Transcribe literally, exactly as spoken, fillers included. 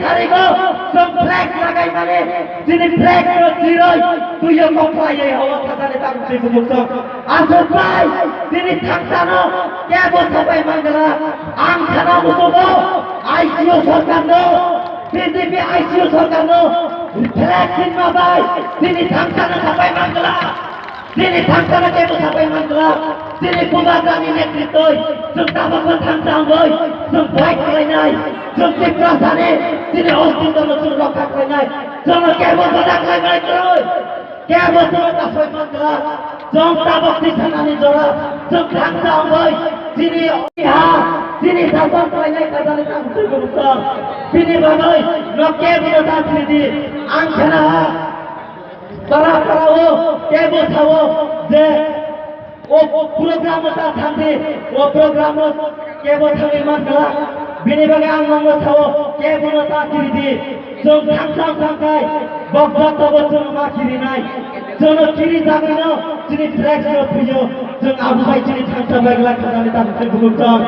Tarigo, chwng flex lagai mani, chini flex no chiroi, tuyo koplai ye hawa thajani tang twi bumuk chwng. Aswk bai, chini thangsano kebo sapai mangala, ang khana musugo, I C U sarkar no, B J P I C U sarkar no, flex hinma bai, chini thangsano sapai mangala. Chini thangsano kebo sapai mangala, chini Bubagrani netritwoi, chwng tabukno thangsa wngwi, chwng fight khlainai, chwng Tiprasani, chini ostitwno chwng rokha khlainai, chwngno kebo bada khlaimani kwrwi, kebo chwngno kasoi mangala, chwng tabuk twi sanani jora, chwng thangsa wngwi, chini ha, chini sason khlainai kajani tang twi bumuk chwng, bini bagwi no kebono ta phiridi, ang khana ha. Para para o kebo sao je o program ta thangdi, o program o kebo thangwi man kala, bini bagwi ang nangno sao kebo no ta kiridi, chwng thangsa thangkai, bokjak tobo chwng ma kirinai, chwngno kiri jagwino chini flex no phiyo, chwng abo bai chini thangsa bagwi khajani ta bumuk chwng.